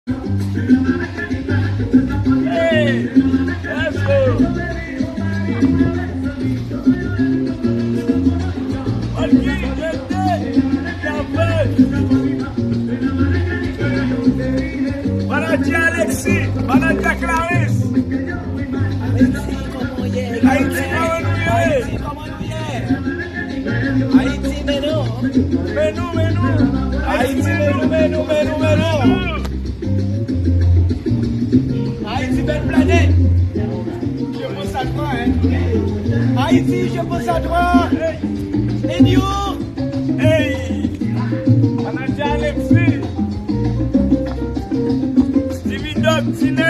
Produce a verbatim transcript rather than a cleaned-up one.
Hey, let's go. Manager Alexis, manager Clarisse. Ayiti, kòman nou ye? Ayiti, kòman nou ye? Ayiti, men nou. Men nou, men nou. Ayiti, men nou, men nou, men nou, men nou. Ayiti, bèl planèt. Je pense à toi, hein. Ayiti, je pense à toi. And you? Hey, manager Alexis. Steven Dog, Tine.